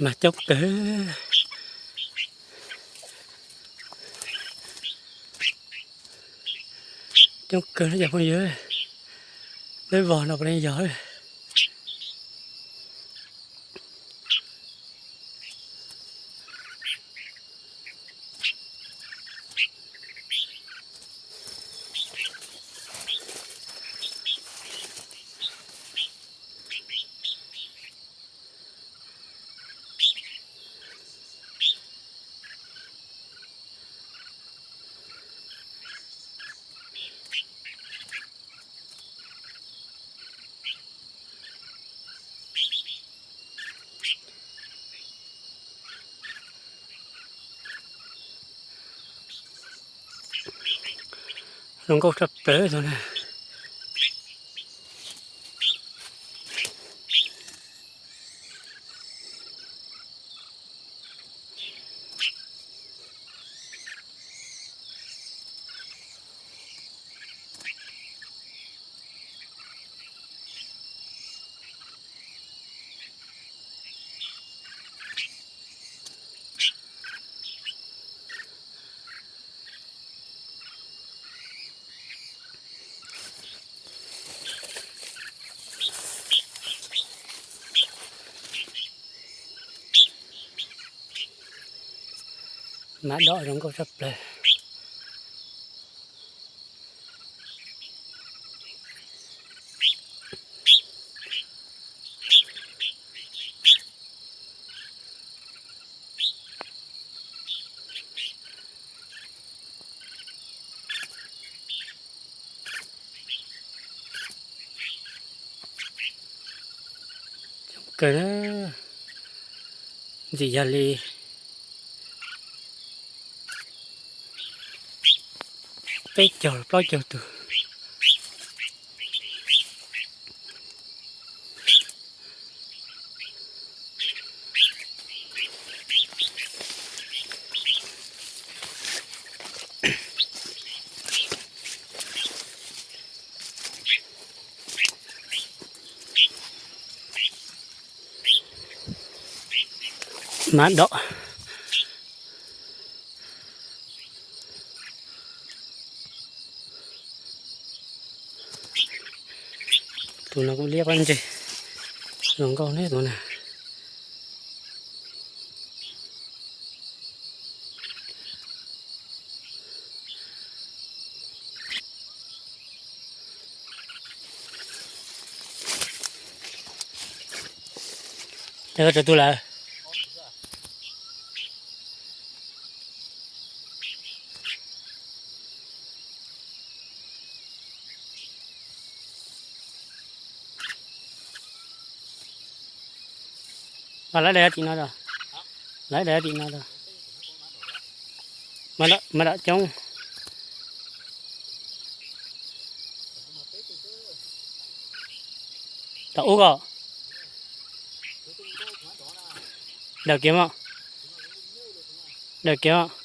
Mas coob kawg, coob kawg no cov phooj ywg, peb vog no puav leej yog. Zoo nkauj tshaj plaws tus na. Mab dom zoo nkauj tshaj plaws. Kawg na, ntxim yog li peb caug plaub caug tus. Mab dom. Tus no kuj liab qab ntseg, zoo nkauj ne tus na. Yog tsawg tug lawm? Mas lawv daim tim no os, lawv daim tim no os. Mas dam coob. Tom ub ko. Daws kiag mas. Daws kiag mas.